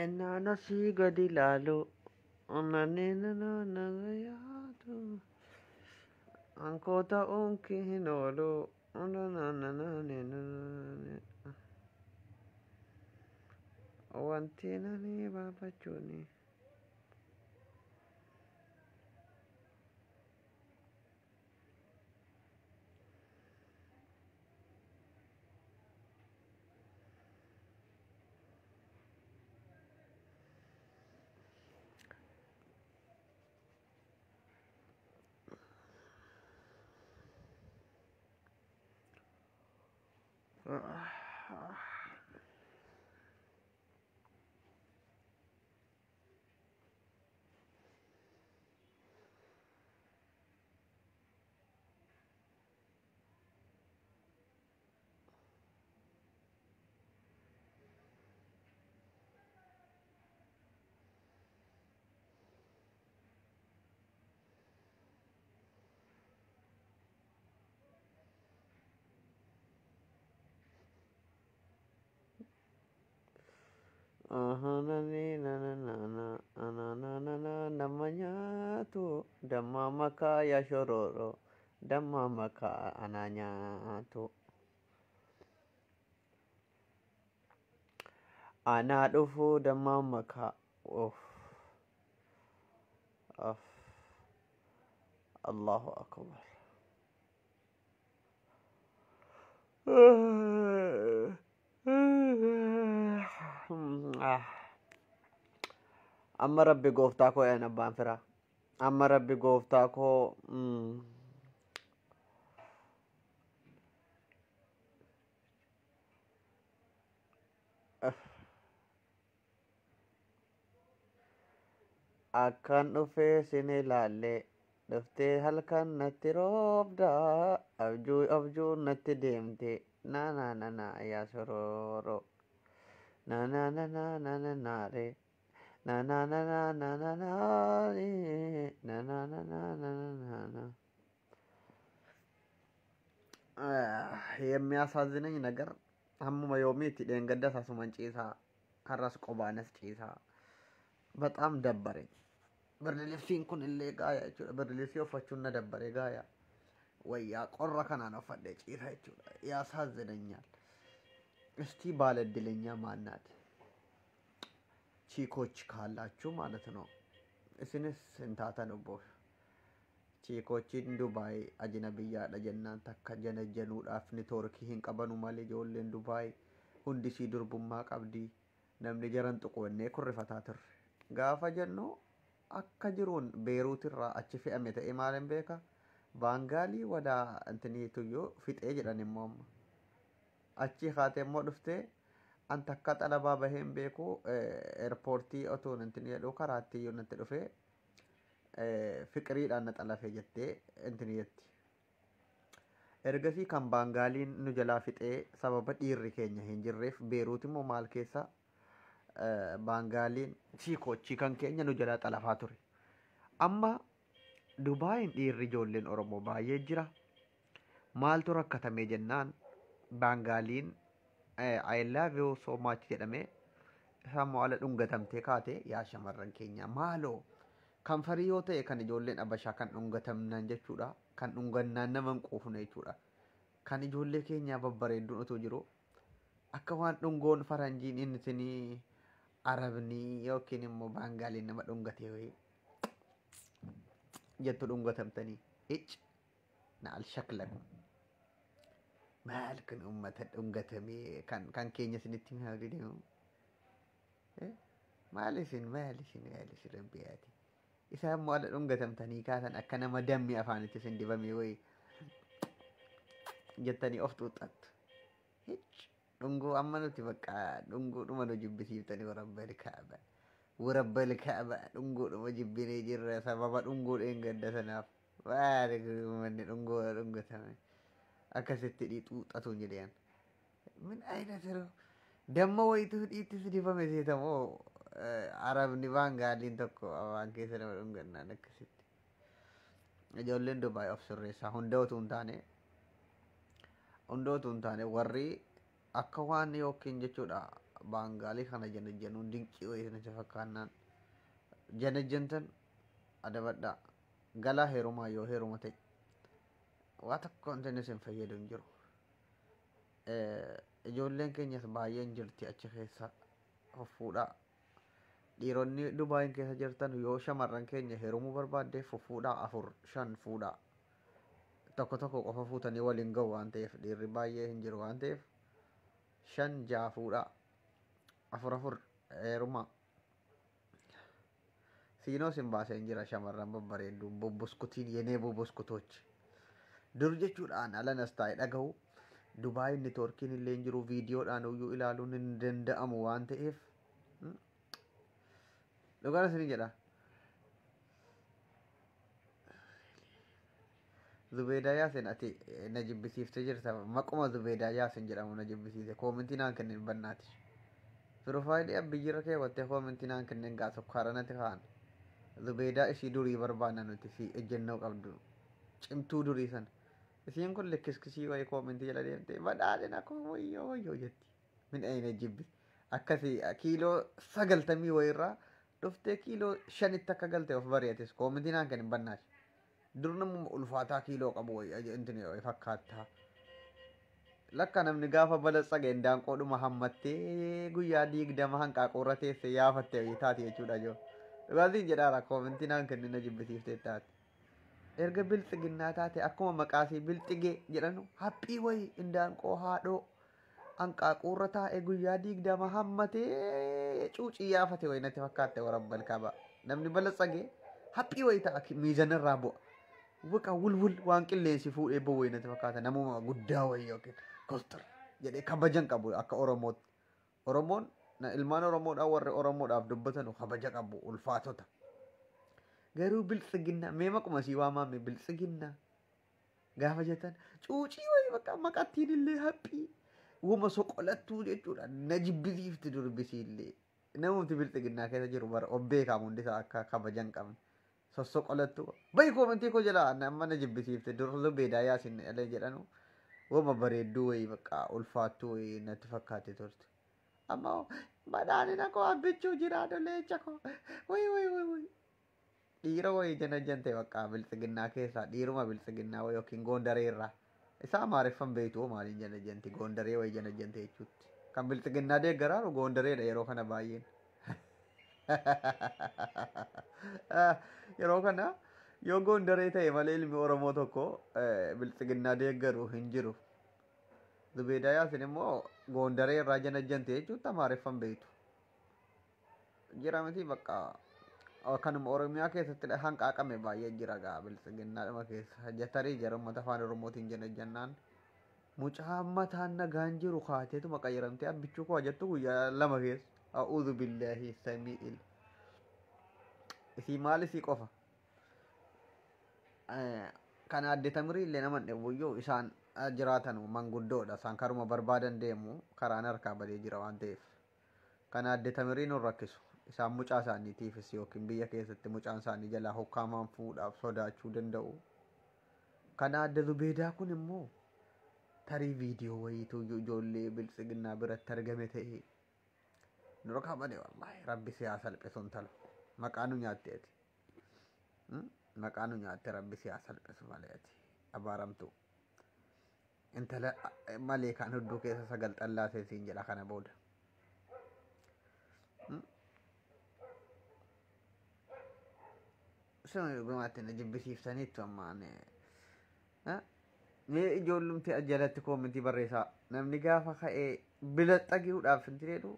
Ennaana sii gadi ilaalu yaadu ankoo ta'uun kee hin oolu. Wanti nani baafachuuni. Nama nyaatu damma makaa yaa shororo damma makaa anaa nyaatu. Anaa dhufuu damma makaa. Of. Of. Allahu akbar. Amma rabbi gooftaa koo een abbaan firaa. Amma rabbi gooftaa koo akkan dhufee sin ilaalle dhuftee halkan natti roobdaa abjuu abjuu natti deemte na na na na yaa sororo na na na na na na na re na na na na na na na re na na na na na na na። የሚያሳዝነኝ ነገር hammuma yoomiitti dheengaddas asuman ciisaa har'as qobaanas ciisaa በጣም ደበረኝ። ብርድ ልብሲin kun illee gaaya jechuudha. ብርድ ልብsii uffachuun na dabbare gaaya. Wayyaa qorra kanaan uffadhee ciisa jechuudha. ያሳዝነኛል። እስቲ ባለ እድለኛ ማናት? ቺኮች ካላችሁ ማለት ነው። Isinis hin taatan obbo. Chiikochiin Dubaay ajnabiyyaadha jennaan takka janajjanuudhaaf networkii hin qabanu malee ijoolleen Dubaay hundisii durbummaa qabdi. Namni jaran tuqu jennee kurrifataa turre. Gaafa jennu akka jiruun Beeruutirraa achi fe'ame ta'e maal hin beeka? Baangaalii wadaa intiniituyyuu fixee jedhan immoo amma. Achi kaatee immoo dhuftee an takka xalabaa bahee hin beeku airportii otuun intini jedhu karaatti iyyuu natti dhufee fiqiriidhaan na xalafee jettee intini jetti. Ergasii kan Baangaaliin nu jalaa fixee sababa dhiirri keenya hin jirreef Beeruut immoo maal keessa Baangaaliin chiikochii kan keenya nu jalaa xalafaa ture. Amma Dubaayin dhiirri ijoolleen Oromoo baay'ee jira. Maaltu rakkatamee jennaan Baangaaliin I love you so much jedhamee isaan mo'ala dhungatamtee kaate yaa shamarran keenya maaloo kan farii yoo ta'e kan ijoolleen Abashaa kan dhungatamnaan jechuudha. Kan dhungannaan nama hin quufne jechuudha. Kan ijoollee keenyaa babbareedduun otoo jiru akka waan dhungoon faranjiin inni isinii Arabni yookiin immoo Baangaaliin nama dhungatee wayii jettu dhungatamtanii. Icc na alshaklakum. Maal kun uummata dhungatamee kan keenya isinitti himaa deemu. Maal isin maal isin maal isin rabbiyaati. Isaan immoo ala dhungatamtanii kaatan akka nama dammi afaanitti isin dibame wayii jettanii of xuuxattu. Hicc dhungoo amma nuti bakka dhungoodhuma nu jibbisiiftanii warabbal kaaba. Warabbal kaaba dhungoodhuma jibbinee jirra sababa dhungoo dheengadda sanaaf. Maal uummanni dhungoo dhungatame. Akkasitti xuuxatu jedhan. Min ayna yeroo damma wayitu dhiittis dibame seetamoo Arabni Baangaaliin tokko afaan keessa nama dhungannaan akkasitti. Ijoolleen Dubaay of sirreessaa hunda utuu hin taane hunda utuu hin taane warri akka waan yookiin jechuudha Baangaalii kana janajjanuun dinqii wayii isinitti fakkaannaan janajjantan adabadhaa. Galaa heerumaa yoo heeruma ta'e waa tokko wanti inni isin fayyadu hin jiru. Ijoolleen keenyas baay'een jirti achi keessa fuffuudhaa. Dhiironni Dubaayin keessa jirtan yoo shamarran keenya heerumuu barbaadde fuffuudhaa 4 5 fuudhaa. Tokko tokko qofa fuutanii waliin ga'u waan ta'eef dhiirri baay'ee hin jiru waan ta'eef 5 6 fuudhaa. 4 4 heerumaa. Siinoo sin baasee hin jira shamarran babbareedduu bubbuskutiin yenee bubbuskutochi. Dur jechuudhaan alanas taa'ee dhaga'u Dubaayin neetwoorkiin illee hin jiru viidiyoodhaan iyyuu ilaaluun hin danda'amu waan ta'eef. Dhugaan isin jedha. Zubeedaa Yaasin ati na jibbisiiftee jirta. Maquma Zubeedaa Yaasin jedhamu na jibbisiise. Koomentii naan kennin bannaati. Piroofaayilii abbiyyirra keewwattee koomentii naan kennin gaa sukkaara natti kaa'an. Zubeedaa ishii durii barbaanna nuti si ejjennoo qabdu. Cimtuu durii sana. Isiin kun likkiskisii wayii koomentii jala deemtee badhaadhina koo wayyoo wayyoo jetti. Midhaayina jibbi. Akkasii kiiloo 90 wayiirraa dhuftee kiiloo 5tti akka galte of bari'atis koomentii naan kennin bannaati. Dur namuma ulfaataa kiiloo qabu wayii intini wayii fakkaattaa. Lakka namni gaafa balatsage indaanqoodhuma hammattee guyyaa 20 hanqaaquu irra teessee yaafattee wayii taati jechuudha joo. Dhugaatiin jedhaara koomentii naan kennin na jibbisiiftee taate. Erga bilxiginnaa taate akkuma maqaasii bilxigee jedhanu haphii wayii indaanqoo haadhoo hanqaaquu irra taa'ee guyyaa 20 hammatee cuucii yaafate wayii natti fakkaatte warabbal qaba. Namni balatsage haphii wayii ta'a miizanarraa bu'a. Waqa wulwul waan qilleensi fuudhee bu'u wayii natti fakkaata namuma guddaa wayii yookiin kostar jedhee kabajan qabu akka Oromootti. Oromoon ilmaan Oromoodhaan warri Oromoodhaaf dubbatanu kabaja qabu ulfaatota. Garuu biltsiginnaa mee maquma sii waamaame biltsiginnaa gaafa jettan cuucii wayii bakka maqattiin illee haphii wama soqolattuu jechuudha na jibbisiifti durbisii illee. Namumti biltsiginnaa keessa jiru bara of beekamu hundisaa akka kabajan qabne. Sossoqolattuu bayi koomentii koo jalaa amma na jibbisiifte dur Zubeedaa Yaasin illee jedhanu wama bareedduu wayii bakka ulfaattuu wayii natti fakkaate turte. Amma badhaadhina koo abbichuu jiraadhu leenca koo wayii wayii wayii wayii. Dhiira wayii janajjante bakka biltsiginnaa keessaa dhiiruma biltsiginnaa wayii yookiin goondaree irraa. Isaa Amaariffan beektu maaliin janajjanti goondaree wayii janajjante jechuutti. Kan biltsiginnaa deeggaraaru goondareedha yeroo kana baay'een. Yeroo kana yoo goondaree ta'e malee ilmi Oromoo tokko biltsiginnaa deeggaru hin jiru. Zubeedaa Yaasin immoo goondaree irraa janajjante jechuutti Amaariffan beektu. Jira miti bakka kanuma Oromiyaa keessatti hanqaaqame baay'ee jira gaa biltsiginnaadhuma keessa. Jatarii jara uummata afaan Oromootiin janajjannaan mucaa mataan nagaan jiru kaateetuma qayyaramtee abbichuu koo jettu guyyaa 2 keessa. A'uudhu billaahi samii'il. Isii maal isii qofa? Kan adde Tamirii illee nama dhibu isaan jiraatan manguddoodha. Isaan karuma barbaadan deemu karaan harkaa badee jira waan ta'eef. Kan adde Tamirii nu rakkisu. Isaan mucaa isaaniitiifis yookiin biyya keessatti mucaan isaanii jalaa hokkaamaan fuudhaaf sodaachuu danda'u. Kan adde Zubeedaa kun immoo tarii viidiyoo wayiitu ijoollee biltsiginnaa biratti argame ta'ee nurra kabade wallaahi rabbi siyaa salphisu intala. Maqaa nu nyaatte ati. Maqaa nu nyaatte rabbi siyaa salphisu malee ati abaaramtu. Intala malee kan hudduu keessa sagal xallaasee siin jedha kana booda. Sun dhugumaatti na jibbisiiftaniittu ammaan. Mee ijoollumti jalatti koomentii barreessaa. Namni gaafa ka'ee bilaxxagiidhaaf hin jedhu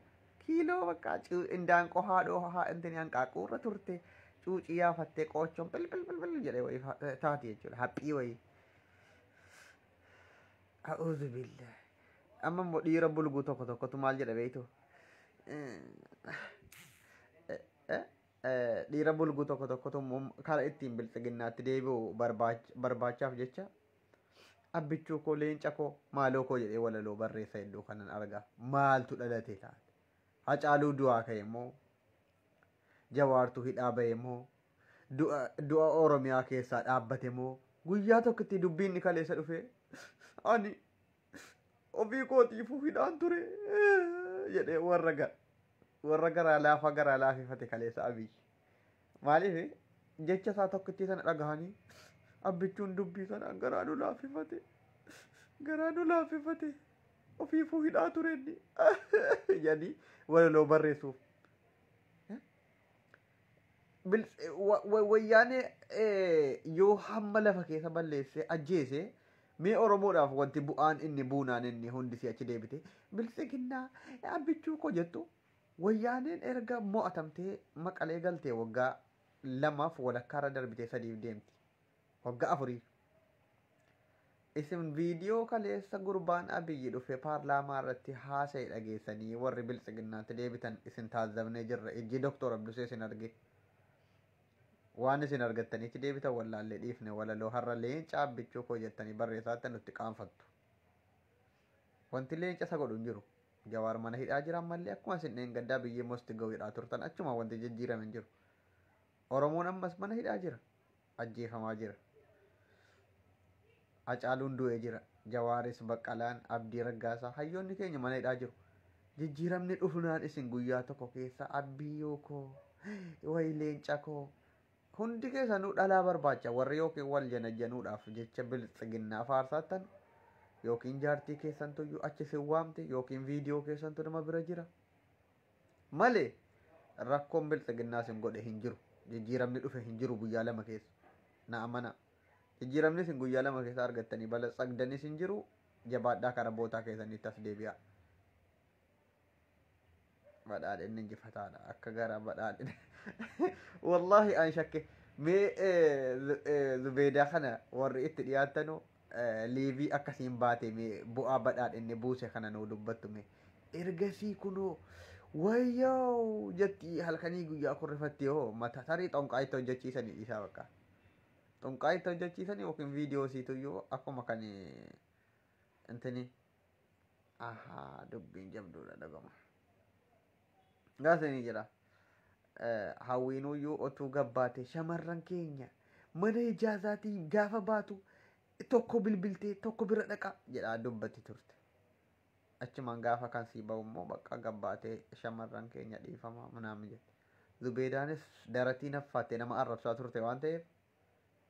kiiloo bakka indaanqoo haadhoo haa intini hanqaaquu irra turte cuucii yaafattee qoochoon pil pil pil pil jedhee wayii taati jechuudha. Haphii wayii. A'uudhu billah. Amma immoo dhiira bulguu tokko tokkotu maal jedha beektu? Dhiira bulguu tokko tokkotu immoo karaa ittiin biltsiginnaatti deebi'u barbaachaaf jecha abbichuu koo leenca koo maaloo koo jedhee walaloo barreessa iddoo kanan argaa. Maaltu dhalate laata? Hacaaluu du'aa ka'e immoo Jawaartuu hidhaa ba'e immoo du'a Oromiyaa keessaa dhaabbate immoo guyyaa tokkotti dubbiin ni kaleessa dhufe ani ofii kootiifuu hidhaan ture Jedhee warra garaa laafaa garaa laafifate kaleessa Abiyyi. Maaliif jecha isaa tokkittii sana dhagahanii Abbichuun dubbii sanaan garaa nu laaffifate. Garaa nu laaffifate. Ofiifuu hidhaa ture inni. Jedhanii walaloo barreessuuf. Wayyaanee yoo hamma lafa keessa balleessee ajjeese, mee Oromoodhaaf wanti bu'aan inni buunaan inni hundi si achi deebite biltsiginnaa Abbichuu koo jettu. Wayyaaneen erga mo'atamtee Maqalee galtee waggaa 2f walakkaarra darbitee 3f deemti. Waggaa 4. Isin viidiyoo kaleessa gurbaan Abiyyi dhufe paarlaamaa irratti haasa'e dhageessanii warri biltsiginnaatti deebitan isin taazabnee jirra. Ijji Doktor Abdusee isin arge. Waan isin argattanitti deebitan wallaallee dhiifne. Walaloo har'a leenca Abbichuu koo jettanii barreessaatti nutti qaanfattu. Wanti leenca isa godhu hin jiru. Jawaar mana hidhaa jiran mallee akkuma isin dheengaddaa biyyee mosti ga'u hidhaa turtan achuma wanti jijjiirame hin jiru. Oromoon ammas mana hidhaa jira. Ajjeefamaa jira. Hacaaluun du'ee jira. Jawaaris, Baqqalaan, Abdii Raggaasaa, hayyoonni keenya mana hidhaa jiru. Jijjiiramni dhufnaan isin guyyaa tokko keessa abbiyyoo koo, wayi leenca koo, hundi keessanuu dhalaa barbaacha warri yookiin wal janajjanuudhaaf jecha biltsiginnaa faarsaattan, yookiin jaartii keessantuyyuu achi sin waamte, yookiin viidiyoo keessantu nama bira jira. Malee rakkoon biltsiginnaa sin godhe hin jiru. Jijjiiramni dhufe hin jiru guyyaa 2 keessa. Na amana. Jijjiiramni isin guyyaa 2 keessa argattanii balatsagdanis hin jiru. Jabaadhaa karaa bootaa keessanitti as deebi'a. Badhaadhinni injifataadha. Akka gara badhaadhina. Wallaahi an shakke. Mee Zubeedaa kana warri itti dhiyaattanu liivii akkasiin baate, mee bu'aa badhaadhinni buuse kana nuu dubbattu mee. Ergasii kunoo wayyoo jetti, halkanii guyyaa kurrifatti hoo mata tarii xonqaa itti hojjechiisanii dhiisaa bakka. Xonqaa itti hojjechiisanii yookiin viidiyoo siituyyuu akkuma kan intini. Ahaa, dubbiin jabduudha dhagama. Gaasanii jira. Hawwiinuyyuu otuu gabbaate shamarran keenya mana ijaazaatii gaafa baatu tokko bilbiltee tokko bira dhaqa jedhaa dubbatti turte. Achumaan gaafa kan sii ba'u immoo bakka gabbaatee shamarran keenya dhiifama manaamin jette. Zubeedaanis daratii naffattee nama arrabsaa turte waan ta'eef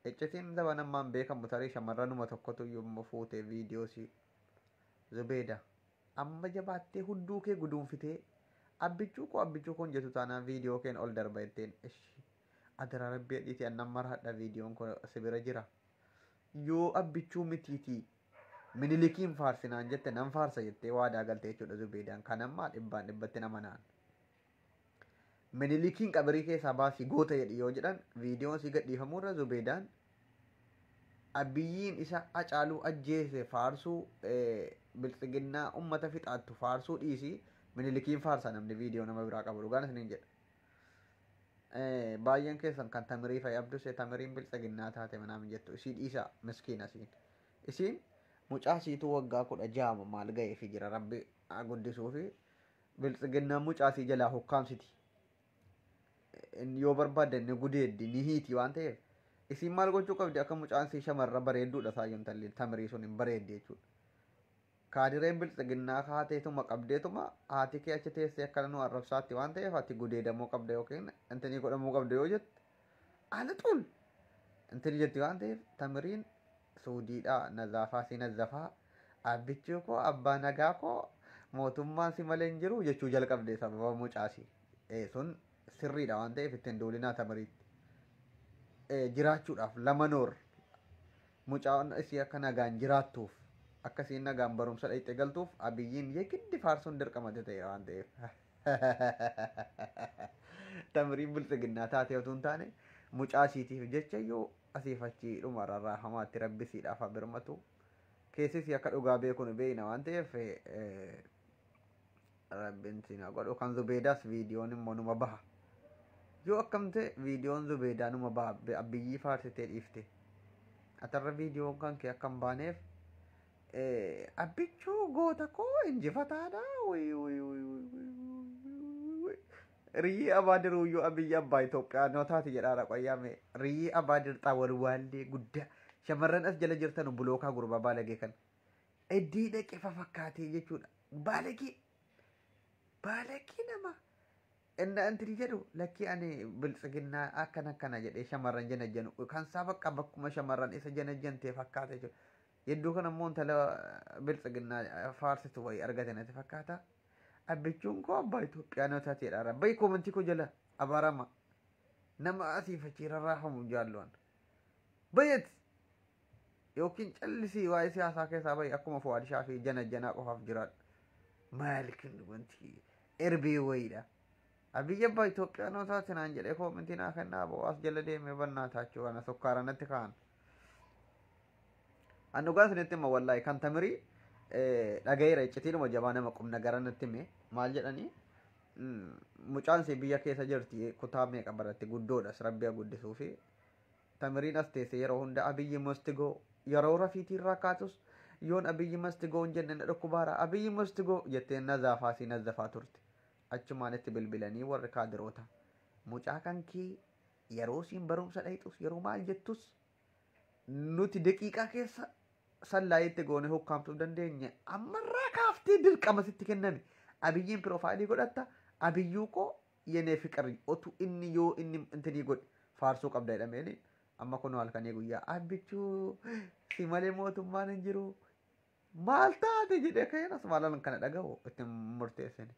iccitiin zaman ammaan beekamu tarii shamarranuma tokkotu immoo fuutee viidiyoo sii. Zubeeda amma jabaattee hudduu kee guduunfitee Abbichuu koo, Abbichuu koon jettu taanaan viidiyoo keen ol darba jetteen, ishi adaraa rabbii adhiiti annan maraadha, viidiyoon kun si bira jira. Yoo Abbichuu mitiitii Minilikiin faarsinaan jette nan faarsa jettee waadaa galte jechuudha Zubeedaan. Kan ammaa dhibbaan dhibbatti nama naan. Minilikiin qabirii keessaa baasii goota jedhi yoo jedhan viidiyoon si gadhiifamuurra Zubeedaan Abiyyiin isa Hacaaluu ajjeese faarsuu, biltsiginnaa ummata fixaattu faarsuu dhiisii Minilikiin faarsa namni viidiyoo nama biraa qabu, dhugaan isiniin jedha. Baay'een keessan kan Tamirii fa'i Abdusee Tamiriin biltsiginnaa taate manaamin jettu, isii dhiisaa, miskiina isiin. Isiin mucaa siituu waggaa 16 maal ga'eefi jira, rabbi guddisuu fi biltsiginnaan mucaa sii jalaa hukkaamsiti. Yoo barbaadde ni gudeeddi, ni hiiti waan ta'eef isiin maal gochuu qabdi? Akka mucaan sii shamarra bareedduudha saayyoon talli Tamirii sun hin bareeddi jechuudha. Kaadireen biltsiginnaa kaateetuma qabdeetuma haati kee achi teessee akkana nu arrabsaatti waan ta'eef ati gudeedamuu qabda yookiin intinii godhamuu qabda yoo jette ala xul intini jetti waan ta'eef Tamiriin suudiidhaa nazaafaa si nazafaa Abbichuu koo, abbaa nagaa koo, mootummaan si malee hin jiru jechuu jalqabde sababa mucaasi. Sun sirriidha waan ta'eef ittiin duulinaa Tamiriitti. Jiraachuudhaaf lama noor mucaan isii akka nagaan jiraattuuf, akka isiin nagaan barumsa dhayxee galtuuf Abiyyiin yegiddi faarsuun dirqamate ta'e waan ta'eef. Tamiriin biltsiginnaa taatee otoo hin taane mucaa isiitiif jecha iyyuu asiif achi dhuma rarraafamaatti rabbi isiidhaaf haa birmatu. Keessi isii akka dhugaa beeku nu beekna waan ta'eef rabbiin siin haa godhu. Kan Zubeedaas viidiyoon immoo numa baha. Yoo akkam ta'e viidiyoon Zubeedaa numa baha, Abiyyii faarsitee dhiifte. Atarra viidiyoon kan kee akka hin baaneef Abbichuu goota koo injifataadha. Riyyii Abaadir uyyuu Abiyyi abbaa Itoophiyaanotaati jedhaara qoyyaame. Riyyii Abaadir xawalwaallee guddaa. Shamarran as jala jirtan bulookaa gurbaa baalagee kana. Eddii dhaqe fafakkaatee jechuudha. Baalagee. Baalakii nama inni antiri jedhu lakkii ani biltsiginnaa akkana akkana jedhee shamarran janajjanu kan isaa bakka bakkuma shamarran isa janajjantee fakkaata jechuudha. Yedduu kana immoo intala biltsiginnaa faarsitu wayii argate natti fakkaata. Abbichuun koo abbaa Itoophiyaanotaa ta'edha. Rabbi koomantii koo jala abaarama. Nama asiif achi rarraafamu jaalluwan. Bayyat yookiin callisii waa'ee siyaasaa keessaa bayi akkuma Fuwaad Shaafii janajjanaa qofaaf jiraadhu. Maali kun wanti erbee wayiidha. Abiyyi abbaa Itoophiyaanotaa naan jedhee koomantii naa kennaa bo'oo as jala deemee bannaa taachuu kana sukkaara natti kaa'an. An dhugaa isinitti hima wallaahi kan tamirii dhagayeera iccitiidhuma jabaa nama qubna gara natti hime maal jedhanii mucaan si biyya keessa jirti kutaa meeqa baratti guddoodhas rabbi haa guddisuu fi tamiriin as teesse yeroo hunda Abiyyi must go yeroo rafiitii irraa kaatus yoon Abiyyi must go hin jenne na dhukkubaara Abiyyi must go jettee nazaafaa si nazafaa turte achumaan itti bilbilanii warri kaadiroota mucaa kan kee yeroo siin barumsa dhayxus yeroo maal jettus nuti daqiiqaa keessa sallaayitti goone hukkaamtuu dandeenya ammarraa kaaftee dirqama sitti kenname Abiyyiin piroofaayilii godhatta Abiyyuu koo yenee fiqir otu inni yoo inni intinii godhe faarsuu qabda jedhameeni amma kun halkanii guyyaa Abbichuu si malee mootummaan hin jiru maal taate jedhee ka'een asumaalaan kana dhaga'u itti murteessine.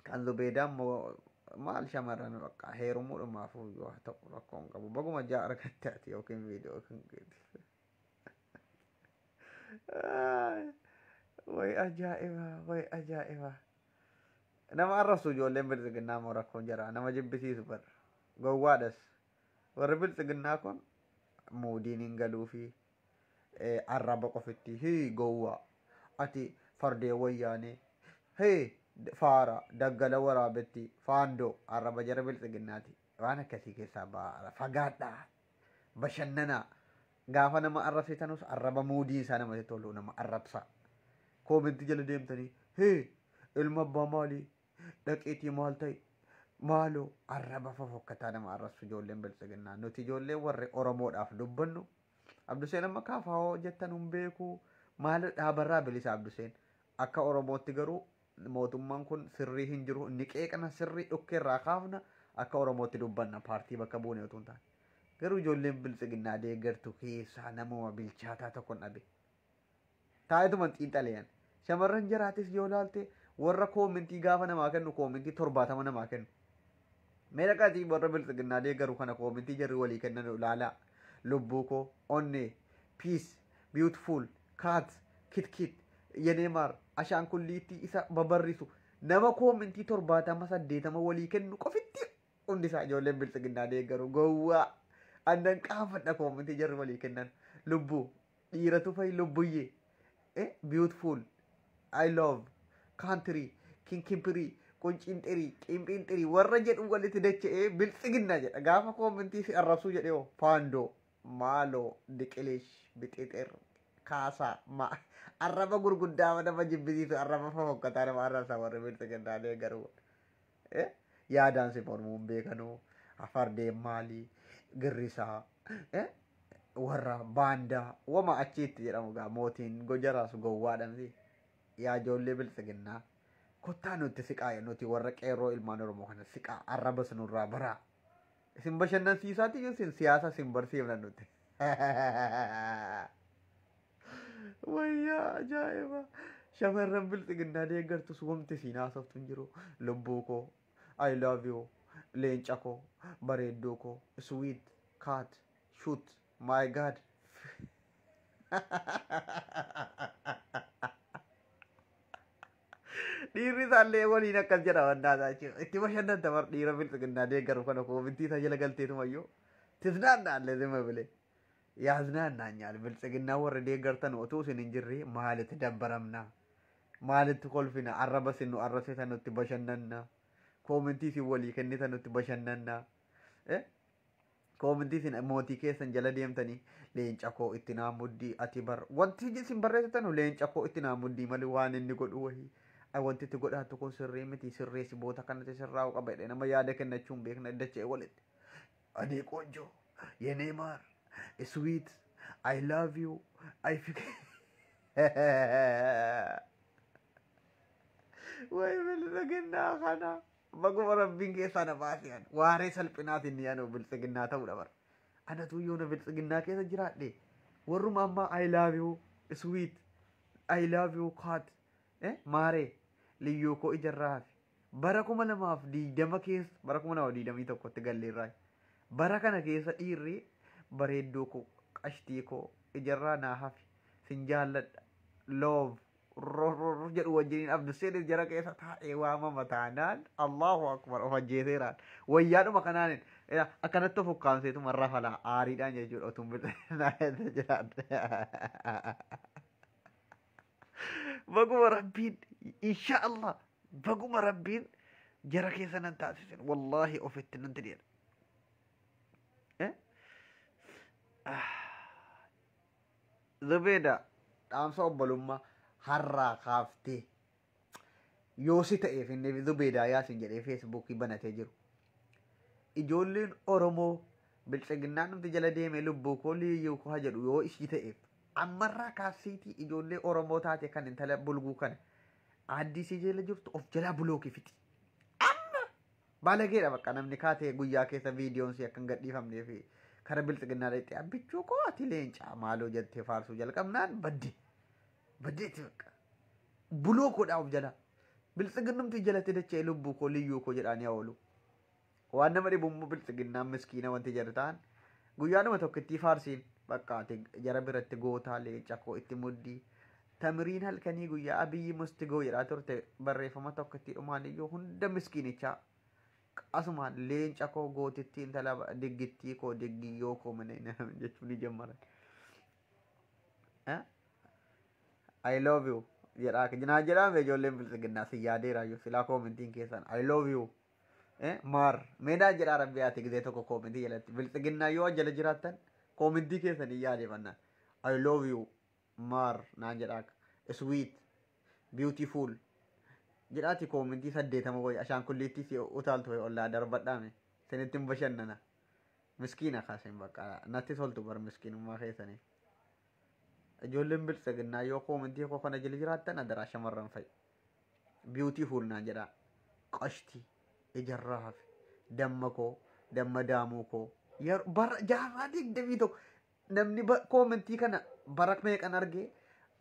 Kan Zubeedaa immoo maal shamarran bakka heerumuudhumaaf yoo haa ta'u rakkoo hin qabu baguma jaa argatte ati yookiin viidiyoo kan keeti. Way ajaa'iba way ajaa'iba. Nama arrabsu ijoolleen biltsiginnaa immoo rakkoon jira nama jibbisiisu bara gowwaadhas warri biltsiginnaa kun muudiin hin galuu fi arraba qofitti hii gowwaa ati fardeen wayyaanee hee faara daggala waraabetti faandoo arraba jara biltsiginnaati waan akkasii keessaa ba'a fagaadhaa bashannanaa gaafa nama arrabsitanus arraba muudii isaa namatti tolu nama arrabsa koomentii jala deemtanii hee ilma abbaa maalii dhaqeetii maal ta'e maaloo arraba fofokkataa nama arrabsu ijoolleen biltsiginnaa nuti ijoolleen warri Oromoodhaaf dubbannu Abduseen amma kaafaa jettan hin beeku maal dhaabarraa bilisa Abduseen akka Oromootti garuu mootummaan kun sirrii hin jiru inni qeeqna sirrii dhukkeerraa kaafna akka Oromootti dubbanna paartii bakka buune utuu hin taane garuu ijoolleen biltsiginnaa deeggartu keessaa namuma bilchaataa tokko hin dhabe taa'etuma xiinxaleyan shamarran jaraatis yoo laalte warra koomentii gaafa namaa kennu koomentii 70 namaa kennu mee dhaqaatii warra biltsiginnaa deeggaru kana koomentii jarri walii kennan ilaalaa lubbuu koo onnee peace beautiful cat kit kit yeneemaar ashaankulliitti isa babarrisu nama koomentii 70 80 walii kennu qofitti hundi isaa ijoolleen biltsiginnaa deeggaru gowwaa annan qaafadha koomentii jarri walii kennan lubbuu dhiiratu fa'i lubbuyyee beautiful I love country kinkimpiri qunciinxirii qimphinthirii warra jedhu walitti dacha'ee biltsiginnaa jedha gaafa koomentii si arrabsuu jedhee hoo faandoo maaloo diqilish bixixir kaasaa ma arraba gurguddaa nama jibbisiisu arraba fofokkataa nama arrabsa warri biltsiginnaa deeggaru yaadaan si mormuun beekanuu fardeen maalii girrisaa warra baandaa wama achiitti jedhamu gaa mootiin gojaraas gowwaadha miti yaa ijoollee biltsiginnaa kottaa nutti siqaa nuti warra qeerroo ilmaan Oromoo kana siqaa arraba sinurraa baraa isin bashannansiisaati isin siyaasa isin barsiifna nuti. Wayyaa ajaa'iba shamarran biltsiginnaa deeggartus wamti siin haasoftu hin jiru lubbuu koo I love you leenca koo bareedduu koo sweet cat shoot my god. Dhiirri isaallee waliin akkas jedha wannaa jechuudha. Itti bashannanta bar dhiira biltsiginnaa deeggaru kana koomintii isaa jala galteetumayyuu tisnaannaallee zima bilee. Yaasnaannaanyaal biltsiginnaa warri deeggartan utuu isin hin jirre maalitti dabbaramna? Maalitti kolfina? Arraba isin nu arrabsitan nutti bashannanna. Koomintii isin walii kennitan nutti bashannanna. Koomintii isin mootii keessan jala deemtanii leenca koo itti naa muddii ati bar wanti isin barreessitan leenca koo itti naa muddii malee waan inni godhu wahii. Wanti itti godhaatu kun sirrii miti sirreessi boota kanatti sirraa'u qaba jedhee nama yaada kennachuu hin beekne dacha'ee walitti. Ani ቆንጆ የኔ ማር sweet I love you I Way biltsiginnaa kana baguma rabbiin keessaa na baase ani waaree salphinaatiin ni anu biltsiginnaa ta'uudha bara. Anatu yoona biltsiginnaa keessa jiraadhe warruma ammaa I love you sweet, I love you cat, maaree liyyuu koo ijarraa hafe. Bara 2020 keessa, bara 2021tti galleerraa, bara kana keessa dhiirri bareedduu koo, qashtii koo, ijarraa naa hafe, sin jaalladha, love jedhu wajjiniin Abduseenis jara keessa taa'ee waamama taanaan, Allahu akbar, of ajjeeseeraan wayyaadhuma kanaan akkanatti of ukkaamseetuma rafala aariidhaan jechuudha utuun biltsiginnaa keessa jiraadhe. Baguma rabbiin, insha Allah, baguma rabbiin jara keessa nan taasisin, wallaahi ofitti nan tidheedha. Zubeeda, dhaamsa obbolummaa har'aa kaaftee yoo si ta'eef inni Zubeedaa yaasin jedhee Feesbuukii banatee jiru. Ijoolleen Oromoo biltsiginnaan nuti jala deemee lubbuu koo liyyuu koo jedhu yoo ishii ta'eef ammarraa kaasiitii ijoollee Oromoo taate kan intala bulguu kana aaddii jala jirtu of jalaa bulookii fixi. Amma baalageedha bakka namni kaatee guyyaa keessa viidiyoon si akka hin gadhiifamnee fi kara biltsiginnaa dhaqxee abbichuu koo ati leencaa maaloo jettee faarsuu jalqabnaan badde. Baddeetti bakka. Buloo koodhaa of jalaa. Biltsiginnumti jalatti dachee lubbuu koo liyyuu koo jedhaanii oolu. Waan nama dhibu immoo biltsiginnaan miskiina wanti jedhu ta'an guyyaadhuma tokkittii faarsiin bakka ati jara biratti gootaa leenca koo itti muddii. Tamiriin halkanii guyyaa Abiyyi mustigoo jedhaa turte barreeffama tokkittii dhumaan iyyuu hunda miskiinichaa asumaan leenca koo gootittii intala diggittii koo diggiyyoo koo mana jechuun ni jammaran. I love you jedhaa naa jedhaame ijoolleen biltsiginnaa si yaadeera iyyuu silaa koomentiin keessan I love you. Maar meedaan jedhaa rabbi ati gizee tokko koomentii jalatti biltsiginnaa yoo jala jiraattan koomentii keessan hin yaadefannaan I love you maar naan jedhaa, sweet, beautiful jedhaati koomentii 80 wayi ashaankulliitti si utaaltu ollaa darbadhaame sinitti hin bashannana. Miskiina kaaseen bakka natti toltu bar miskiinummaa keessanii. Ijoolleen biltsiginnaa yoo koomentii koo kana jala jiraattan adaraa shamarran fa'i. Beautiful naan jedhaa, qashti, ijarraa hafe, damma koo, damma daamuu koo. Bara jaarraa 21 namni koomentii kana bara meeqan argee,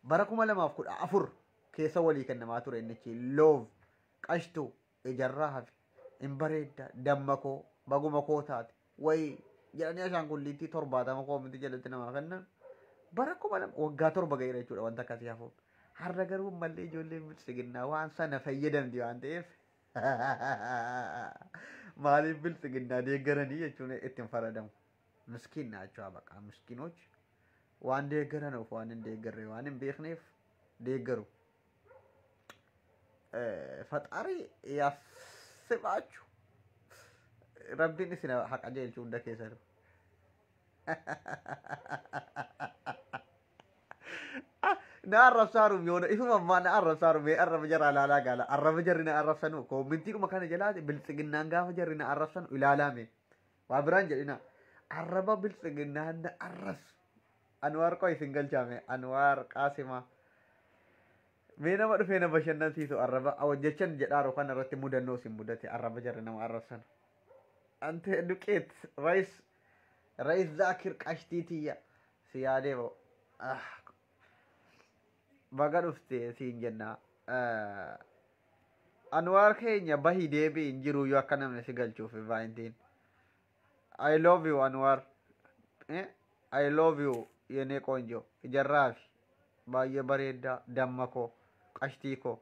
bara 2014 keessa walii kennamaa ture innichi love, qashtu, ijarraa hafe, hin bareedda, damma koo, baguma koo taate wayi jedhanii ashaangulliittii 70 koomentii jalatti namaa kennan bara 2000 waggaa 7 ga'eera jechuudha wanta akkasii hafuun. Har'a garuu mallee ijoolleen biltsiginnaa waan sana fayyadamti waan ta'eef maaliif biltsiginnaa deeggaranii jechuun ittiin faradamu. Miskiin jechuudha baqa miskiinoch waan deeggaranuuf waan hin deeggarre waan hin beekneef deeggaru. Faxaarii yaasibaachuu rabbiin isin haqa jeelchuu hunda keessa jiru. Na arrabsaaruuf yoona ifuma ammaa na arrabsaaruuf mee arraba jara ilaalaa gaala arraba jarri na arrabsanu koomintiidhuma kana jalaati biltsiginnaan gaafa jarri na arrabsanu ilaalaa mee waa biraan jedhina arraba biltsiginnaan na arrabsu. Anwaar qoy isin galchaame Anwaar Qaasima mee nama dhufee na bashannansiisu arraba hojjechan jedhaaru kana irratti mudannoo isin mudate arraba jarri nama arrabsanu. Ante duqeet Rais Rais Zaakir qashtii tiyya si yaadee ba'u. Baga dhufte siin jenna. Anwaar keenya bahii deebii hin jiru yoo akka namni si galchuuf vaayintiin. I love you Anwaar. I love you yenee qoonjo ijarraa fi baay'ee bareeddaa damma koo qashtii koo.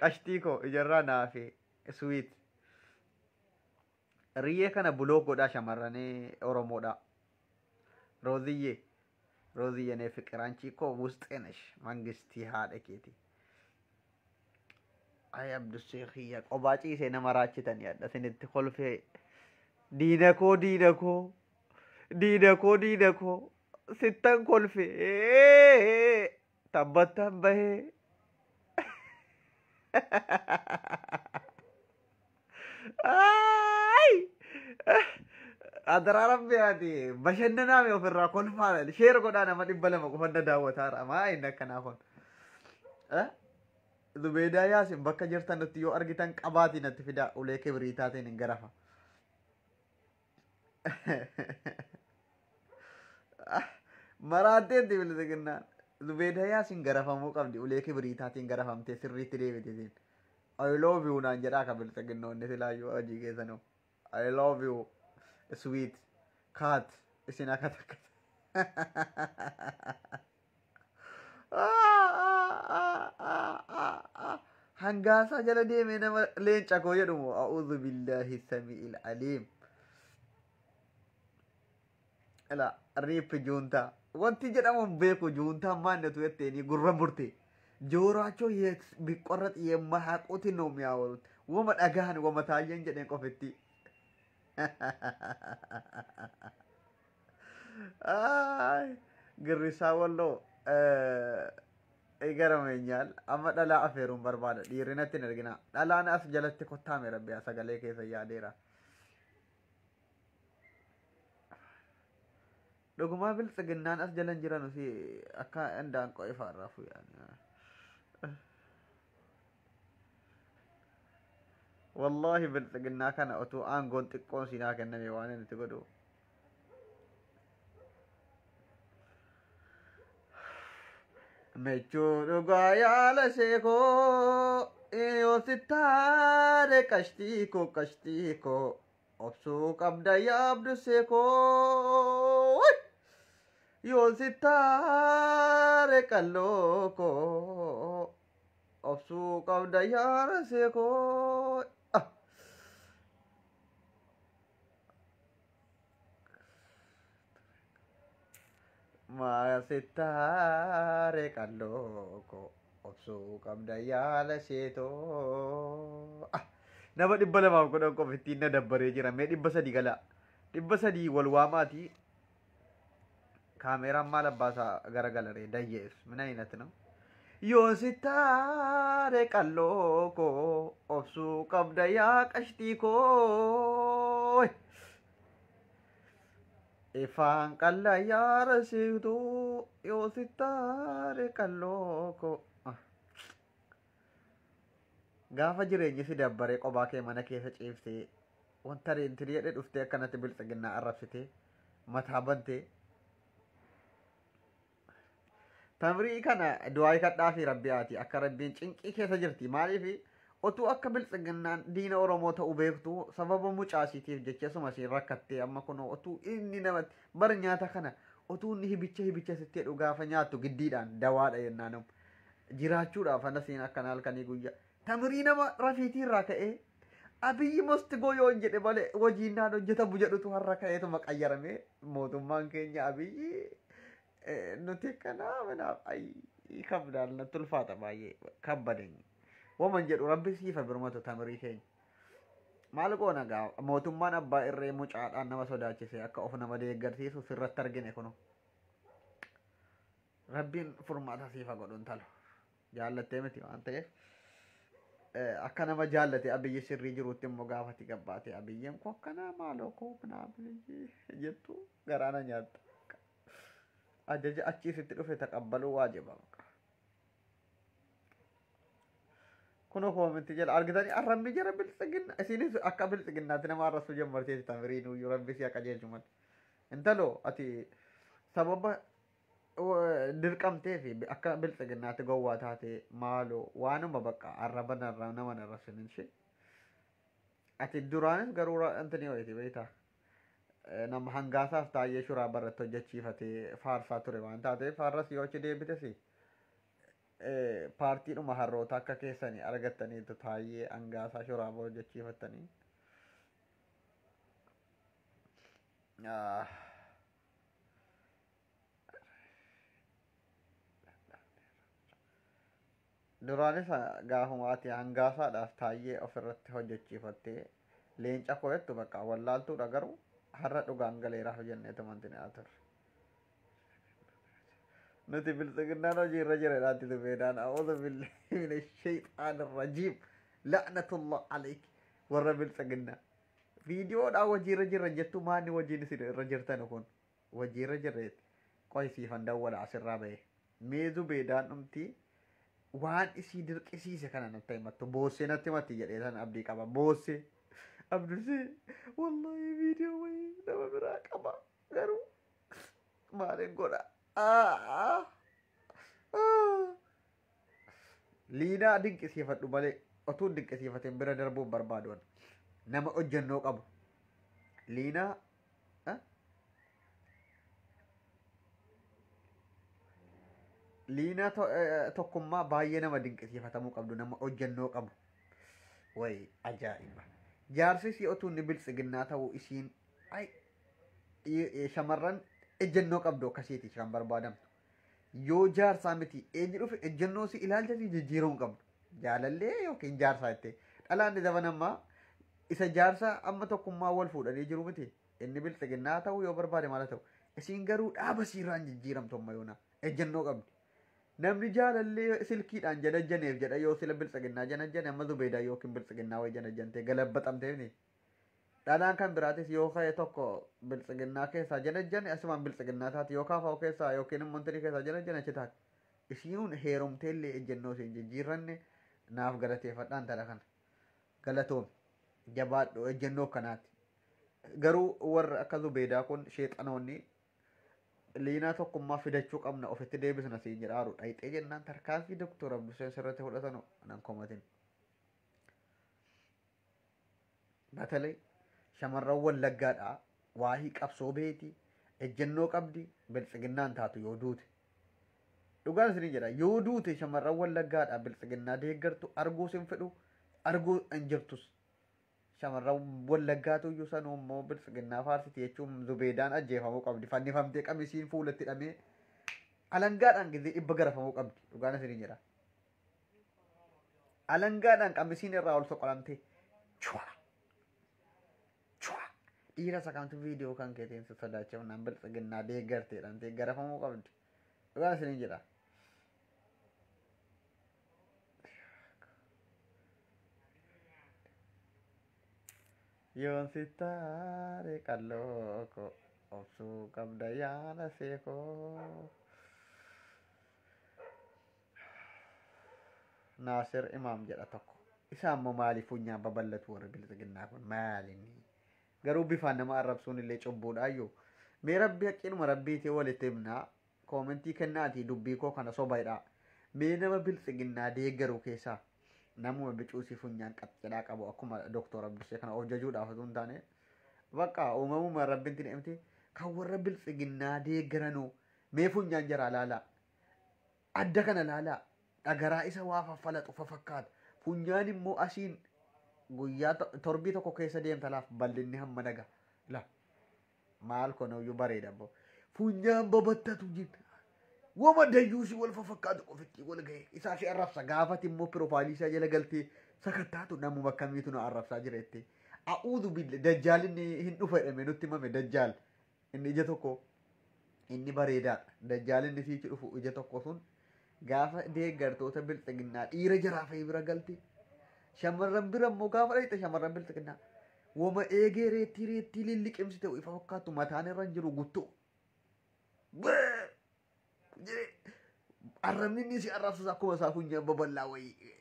Qashtii koo ijarraa naa fi sweet. Riyyee kana buloo godhaa shamarranii Oromoodha. Rooziyyee Rooziyyee nee fiqir አንቺ እኮ ውስጤ ነሽ መንግስቲ haadha keeti. Ay Abdussee kiyya qobaa ciisee nama raachitan yaadda isinitti kolfee diina koo diina koo diina koo diina koo sittan kolfee tabbattan bahee. Ay! Adaraa rabbi ati bashannanaame ofirraa kolfaadha. Share godhaa, nama 200 qofanna daawwataara. Maa inni akkanaa kun? Zubeedaa Yaasin bakka jirtanutti yoo argitan qabaatii natti fidaa, ulee kibiriitaatiin hin garafa. Maraatteetti bilisiginnaan. Zubeedaa Yaasin garafamuu qabdi, ulee kibiriitaatiin garafamtee sirriitti deebiteetiin. "I love you" naan jedhaa ka bilisiginnoonni silaayyuu hojii keessanuu. "I love you sweet cat" isin akka takka. Hangaasaa jala deemee nama leenca koo jedhumu, a'uudhu billaahi sami'il aliim. Ila riip juuntaa. Wanti jedhamu hin beeku, juuntaan maannatu jetteeni gurra murte. ጆሯቸው ቢቆረጥ የማያውቁትን ነው የሚያወሩት። ወመ dhagahan wama taayyeen jedheen qofitti. Girrisaa walloo garamenyal amma dhalaa afeeruun barbaada, dhiirri natti hin ergina. Dhalaan as jalatti kottaame rabbi sagalee keessa yaadeera. Dhugumaa biltsiginnaan as jalan jiran si akka indaanqoo ifaarraa fuudhan. Wallaahi biltsiginnaa kana utuu aangoon xiqqoon siinaa kenname waan inni itti godhu. Mechuu dhugaa yaala sheekoo yoo sittaare, qashtii koo qashtii koo obsuu qabda yaabdu seekoo, yoo sittaare qalloo koo obsuu qabda yaala seekoo. Sittaare qalloo koo obsuu qabda yaala seetoo. Nama 210 qofittiin na dabbaree jira. Mee 300 gala. 300 wal waamaatii. Kaameeraan maal abbaasaa garagalaree dayyees. Mina ayinat ነው? Yoo sittaare qalloo koo obsuu qabda yaa qashtii koo. Ifaan qalla yaa rasiituu yoo sittaare qalloo koo. Gaafa jireenyi si dabbaree qophaa kee mana keessa ciiftee wanta reentii jedhee dhuftee akkanatti biltsiginnaa arrabsitee mataa bantee. Tamrii kana du'aa kadhaa fi rabbiyaati akka rabbiin cinqii keessa jirti. Maaliif otuu akka biltsiginnaan diina Oromoo ta'uu beektu sababa mucaasiitiif jecha suma siin rakkattee, amma kun otuu inni namatti bar nyaata kana otuu inni hibicha hibicha sitti jedhu gaafa nyaattu giddiidhaan dawaadha jennaan jiraachuudhaaf ana siin akkana halkanii guyyaa. Tamrii nama rafiitii irraa ka'ee Abiyyi must go yoo hin jedhe malee hojiin naan hojjetamu jedhutu har'a ka'eetuma qayyaramee mootummaan keenya Abiyyi nuti akkanaa manaaf kabdaan natti ulfaata, baay'ee kabbadeenya. Waman jedhu rabbi siifa birmatu tamirii keenya. Maal goona gaa, mootummaan abbaa irree mucaadhaan nama sodaachise akka of nama deeggarsiisu sirratti argine kunu. Rabbiin furmaata siifa godhu intalo. Jaallattee miti waan ta'eef. Akka nama jaallate Abiyyi sirrii jirutti immoo gaafati gabbaate Abiyyiin koo akkanaa maaloo koo minaa jettu garaana nyaatta. Ajaja achii sitti dhufe taqabbaluu waajiba. Kunoo koominti jala argitanii arrabni jara biltsiginna isinis akka biltsiginnaatti nama arrabsuu jammarteeti tamiriin uyyuu rabbi si akka qajeelchu malee. Intaloo ati sababa dirqamtee fi akka biltsiginnaatti gowwaa taate maaloo waanuma bakka arraba narraa nama narrabsin ishee. Ati duraanis garuu intini wayiiti beektaa. Nama hangaasaaf taa'ee shuraa barratti hojjechiifatee faarsaa ture waan taateef har'as yoo achi deebites paartiidhuma harroota akka keessanii argattaniitu taa'ee hangaasaa shuraa hojjechiifattanii. Duraanis gaafuma ati hangaasaadhaaf taa'ee ofirratti hojjechiifattee leenca koo jettu bakka wallaaltuudha, garuu har'a dhugaan galeeraaf jenneetu wanti ni turre. Nuti biltsiginnaan hojii irra jira dhaatti tufeedhaan, a'uudhu billahi mina shayxaan rajiim, la'natullah alayk warra biltsiginnaa. Viidiyoodhaan hojiirra jirra jettu maanni hojiin isin irra jirtan kun hojiirra jirreetti. Qoy siifan dawwala asirraa ba'e. Mee Zubeedaan dhumti waan isii dirqisiise kana natti himattu boossee natti himatti jedhee san abdii qaba. Boossee Abdusee wallaahi viidiyoo wayii nama biraa qaba garuu maalin godha. Liinaa dinqisiifadhu malee otuu dinqisiifateen bira darbuun barbaadu nama hojjannoo qabu. Liinaa Liinaa tokkummaa baay'ee nama dinqisiifatamuu qabdu nama hojjannoo qabu. Wayi ajaa'iba. Jaarsi isii otuu inni biltsiginnaa ta'uu isiin shamarran ejjennoo qabdu akkasiiti kan barbaadamtu. Yoo jaarsaa miti eenyu dhufe ejjennoo si ilaalcha si jijjiiruu hin qabdu. Jaalallee yookiin jaarsaa jettee. Dhalaan zaman ammaa isa jaarsaa amma tokkummaa wal fuudhanii jiru miti. Inni biltsiginnaa ta'uu yoo barbaade maal ta'u. Isiin garuu dhaaba siirraan jijjiiramtu amma yoona ejjennoo qabdi. Namni jaalallee silkiidhaan janajjaneef jedha yoo sila biltsiginnaa janajjane amma Zubeedaa yookiin biltsiginnaa wayii janajjantee galabbaxamteef. Dhalaan kan biraatis yoo ka'e tokko biltsiginnaa keessaa janajjane asumaan biltsiginnaa taati yoo kaafa'u keessaa yookiin immoo intalli keessaa janajjane achi taati. Isiin heerumteellee ejjennoo isiin jijjiirranne naaf galateeffadhaan tala kana. Galatoomi. Jabaadhu ejjennoo akkanaati. Garuu warra akka Zubeedaa kun sheexanoonni liinaa tokkummaa fidachuu qabna ofitti deebisna siin jedhaaru dhayxee jennaan tarkaanfii Doktor Abduseen sirratti fudhatanu nan komatin. Batalee shamarran Wallaggaadhaa waahii qabsoo beeti ejjennoo qabdi biltsiginnaan taatu yoo duute. Dhugaan isinii jedha yoo duute shamarran Wallaggaadhaa biltsiginnaa deeggartu arguus hin fedhu arguu hin jirtus. Shamarran Wallaggaatu iyyuu sanuu immoo biltsiginnaa faarsiti jechuun Zubeedaan ajjeefamuu qabdi. Fannifamtee qamisiin fuulatti hidhamee alangaadhaan gizee dhibba garafamuu qabdi. Dhugaan isinii jedha. Alangaadhaan qamisiin irraa ol soqolamtee chua chua dhiira isa kamtu viidiyoo kan keetiin si sodaachifnaan biltsiginnaa deeggartee jedhamtee garafamuu qabdi. Dhugaan isinii jedha. Yoon si taare qalloo koo obsuu qabda yaada seekoo. Naasir Imaam jedha tokko. Isaan immoo maaliif funyaan babal'atu warri biltsiginnaa kun maalinni? Garuu bifaan nama arrabsuun illee cubbuudhaayyuu. Mee rabbi haqqiinuma rabbiitii walitti himnaa koomentii kennaatii dubbii koo kana sobaidha. Mee nama biltsiginnaa deeggaru keessaa namuma bicuusii funyaan qaxxidhaa qabu akkuma Doktor Abdusee kana of jajuudhaaf osoo hin taane bakka uumamuma rabbiin himte kan warra biltsiginnaa deeggaranuu mee funyaan jaraa laalaa adda kana laalaa dhagaraa isa waa faffalaxu fafakkaata funyaan immoo asiin guyyaa torbii tokko keessa deemta laaf bal'inni hamma naga la maal kunuyyuu bareeda abbo funyaan babattatu jira. Wama dayyuusii wal fafakkaatu qofitti wal ga'e isaa fi arrabsa gaafati immoo piroofaayilii isaa jala galtee sakattaatu namuma akkamiitu nu arrabsaa jira jettee. A'uudhu bille dajjaal inni hin dhufa jedhame nutti himame dajjaal inni ija tokko inni bareedaadha dajjaal inni siichi dhufu ija tokko sun gaafa deeggartoota biltsiginnaa dhiira jaraa fa'i bira galte shamarran bira immoo gaafa dhayxe shamarran biltsiginnaa wama eegee reettii reettii lilliqimsite ifa fakkaattu mataan irra hin jiru guttoo. Arrabni inni si arrabsus akkuma isaa funyaan babal'aa wayii.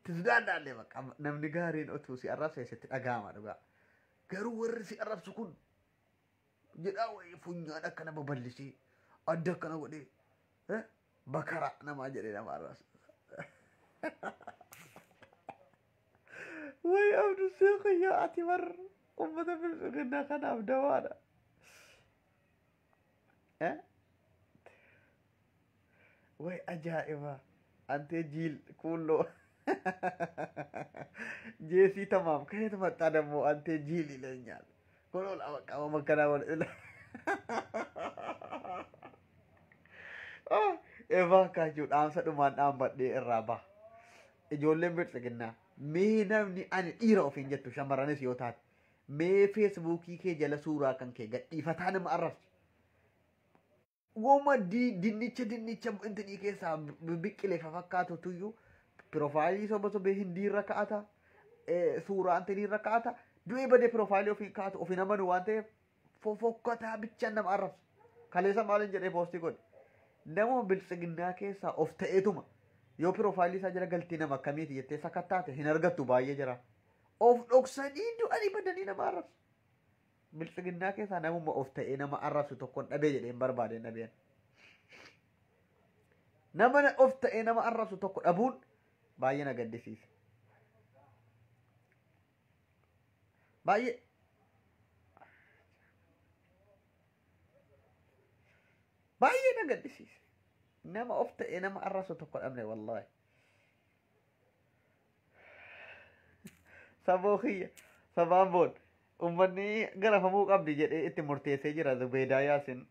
Tisdaandaallee bakka namni gaariin otuu si arrabse sitti dhaga'ama dhugaa. Garuu warri si arrabsu kun jedhaa wayii funyaan akkana babal'isee adda akkana godhee bakara namaa jedhee nama arrabsa. Wayi Abdusee Qiyyaa ati bar uummata biltsiginnaa kanaaf dawaadha. Way ajaa'iba! Antee jiil kuulloo jeesii tamaam ከየት መጣ ደግሞ አንቴ ጂል ይለኛል። ኮሎላ በቃ መከናወን እባካችሁ dhaamsa dhumaan dhaambadhee irraa baha. Ijoolleen biltsiginnaa mee namni ani dhiira ofiin jettu shamarranis yoo taate mee feesbuukii kee jala suuraa kan kee gadhiifataa nama arrabsi. Woma dinnicha dinnicha intinii keessaa biqilee fakkaatu tuyyuu piroofaayilii soba sobee hindiirra ka'ata. Suuraa antinii irra kaata. Du'ee badee piroofaayilii ofii kaatu ofiin amanu waan ta'eef fofokkataa bichaan nama arrabsu. Kaleessa maaliin jedhee poostii godhe. Nama biltsiginnaa keessaa of ta'eetuma yoo piroofaayilii isaa jala galtee nama akkamiiti jettee sakattaate hin argattu baay'ee jira. Of dhoksanii du'anii badanii nama arrabsu. Biltsiginnaa keessaa namuma of ta'ee nama arrabsu tokkoon dhabee jedhee hin barbaadeen dhabeen. Nama of ta'ee nama arrabsu tokko dhabuun baay'ee na gaddisiisa. Baay'ee. Baay'ee na gaddisiisa. Nama of ta'ee nama arrabsu tokko dhabne wallaahi. Saboo kiyya sabaan boon uummanni garafamuu qabdi jedhee itti murteessee jira Zubeedaa Yaasin.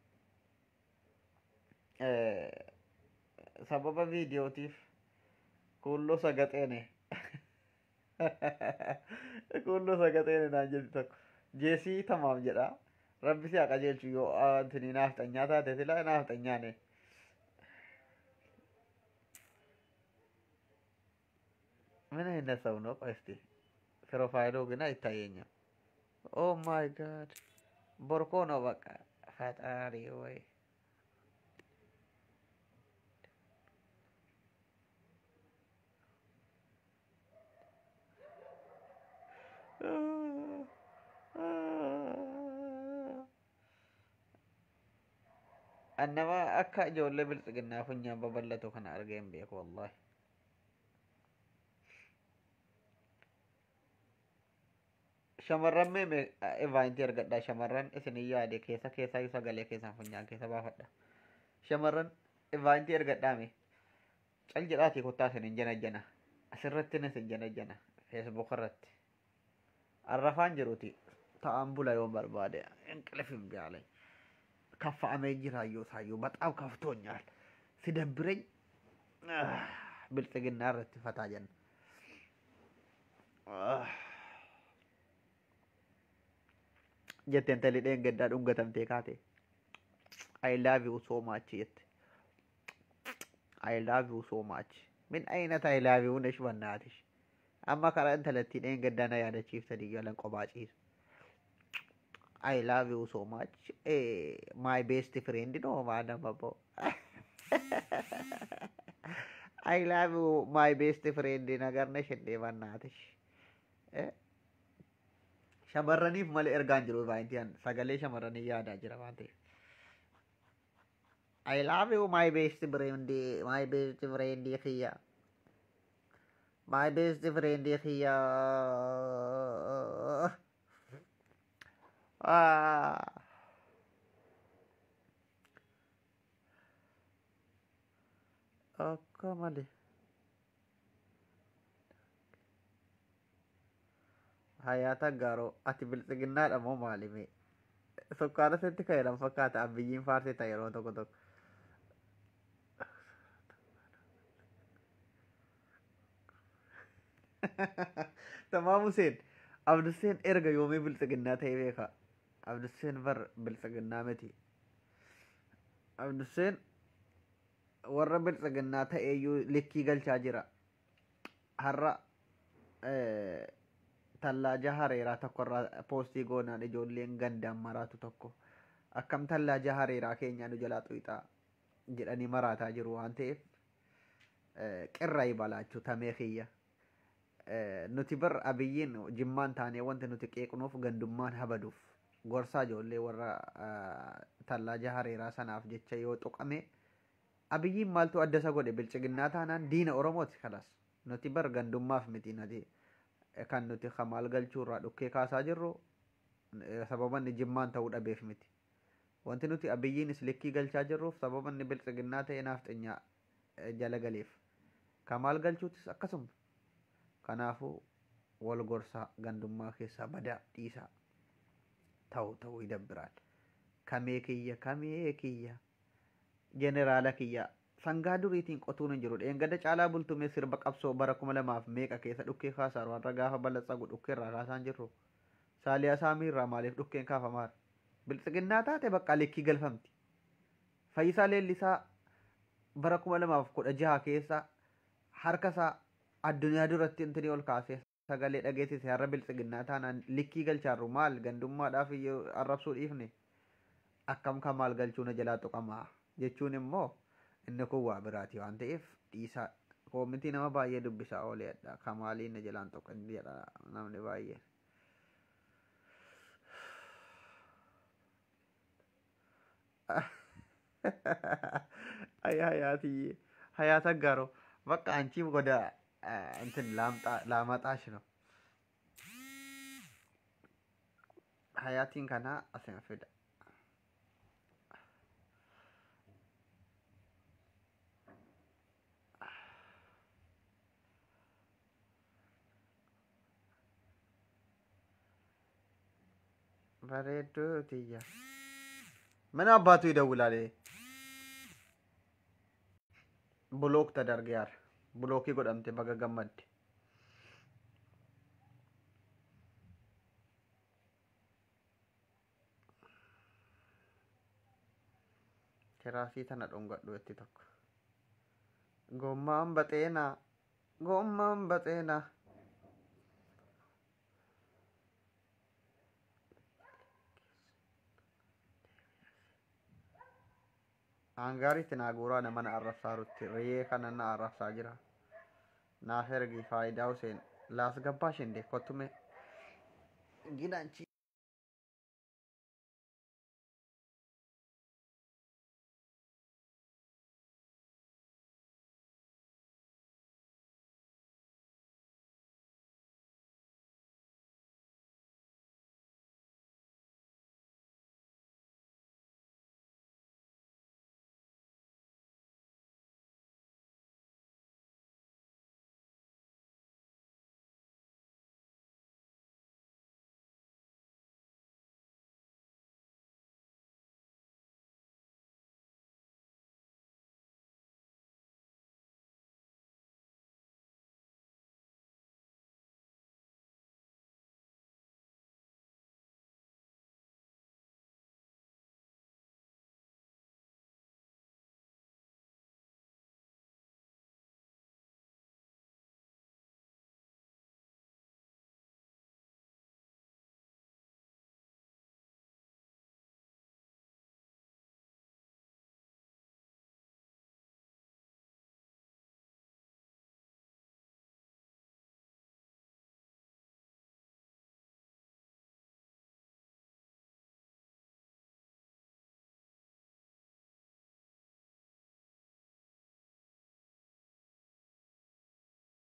Sababa viidiyootiif kuulloo sagaxeene. Kuulloo sagaxeene naan jedhu tokko. Jeesii tamaam jedha. Rabbi si haa qajeelchu yoo antini naafxanyaa taate sila naafxanyaane. ምን አይነት ሰው ነው? ቆይ እስቲ ፕሮፋይሉ ግን አይታየኝም። ኦ ማይ ጋድ ቦርኮ ነው በቃ ፈጣሪ ወይ Annama akka ijoollee biltsiginnaa funyaan babal'atu kana argee hin beeku wallaahi. Shamarran mee evaayintii argadhaa shamarran isinii yaade keessa keessaa sagalee keessan funyaan keessa baafadha. Shamarran evaayintii argadhaa mee cal jedhaatii kottaa isinin jana jana asirratti isin jana jana feesbuuk irratti. Arrafaan jiruti ta'an bula yoo barbaade እንቅልፍ እምቢ አለኝ። ከፋአሜ ጅራዮ ሳዩ በጣም ከፍቶኛል። ሲደብረኝ ብልጽግና irratti ፈታ ጀና jette intalli dheengaddaa dhungatamtee kaate. I love you so much jette. I love you so much. ምን አይነት I love you ነሽ በእናትሽ? Amma karaa intalattii dheengaddaa na yaadachiiftanii jalan qophaa ciisu. I love you so much. My best friend no madam abbo. I love you my best friend ነገር ነሽ እንዴ በእናትሽ? Shamarraniif malee ergaan jiru baay'intiin sagalee shamarranii yaadaa jira waan ta'eef. I love you my best friend, my best friend kiyya. My best friend kiyya. Akka malee. Hayaata Gaaroo ati biltsiginnaadha moo maalime? Sukkaara sitti ka'eedhaan fakkaata abiyyiin faarsita yeroo tokko tokko. Tamaam Hussein. Abduseen erga yoomii biltsiginnaa ta'e beeka. Abduseen bar biltsiginnaa miti. Abduseen warra biltsiginnaa ta'eeyyuu likkii galchaa jira. Har'a tallaaja hareeraa tokkorraa poostii goonaan ijoolleen gandaan maraatu tokko akkam tallaaja hareeraa keenyaa nu jalaa xuyixaa jedhanii maraataa jiru waan ta'eef qirra ibalaachuu tamee kiyya. Nuti bar abiyyiin jimmaan taanee wanti nuti qeeqnuuf gandummaan habaduuf gorsaa ijoollee warra tallaaja hareeraa sanaaf jecha yoo tuqame abiyyiin maaltu adda isa godhe bilchiginnaa taanaan diina Oromooti kalas. Nuti bar gandummaaf miti nuti kan nuti kamaal galchuurraa dhukkee kaasaa jirru sababa inni jimmaan ta'uu dhabeef miti. Wanti nuti abiyyiinis likkii galchaa jirruuf sababa inni bilchiginnaa ta'e naaf xinyaa jala galeef. Kamaal galchuutis akkasuma. Kanaafuu wal gorsaa gandummaa keessaa badaa dhiisaa ta'u ta'uu idabbiraal. Kamee kiyya kamee kiyya jeneraala kiyya sangaa duriitiin qotuun hin jiru. Dheengadda caalaa bultumee sirba qabsoo bara 2000 meeqa keessa dhukkee kaasaa warra gaafa balatsagu dhukkee irraa kaasaan jirru. Saaliyaa Saamii irraa maaliif dhukkeen kaafamaara? Biltsiginnaa taate bakka likkii galfamti. Fayyisaa Leellisaa bara 2016 keessa harka isaa addunyaa duratti intini ol kaasee Sagalee dhageessise har'a biltsiginnaa taanaan likkii galchaarru maal gandummaadhaaf iyyuu arrabsuu dhiifne akkam kamaal galchuu na jalaa tuqamaa jechuun immoo inni kun waa biraati waan ta'eef dhiisaa. Koomitii nama baay'ee dubbisaa ooleedha. Kamaaliin na jalaan tuqan jedha namni baay'een. አይ ሀያትዬ ሀያት አጋሮ በቃ አንቺም ወደ እንትን ላመጣሽ ነው። ሀያቲን ከና አስንፍዳ በሬዱ ትያ ምን አባቱ ይደውላል? ብሎክ ተደርገያል። ብሎኪ godhamte baga gammadde. Tiraasii tana dhungadhu itti tokko. Gommaan baxeenaa. Gommaan baxeenaa. Hangaaritti naa guuraa nama na arrabsaarutti re'ee kana na arrabsaa jira. Naaf ergi faayidaa Huseen laas gabbaash indee kottume. Ginanchi.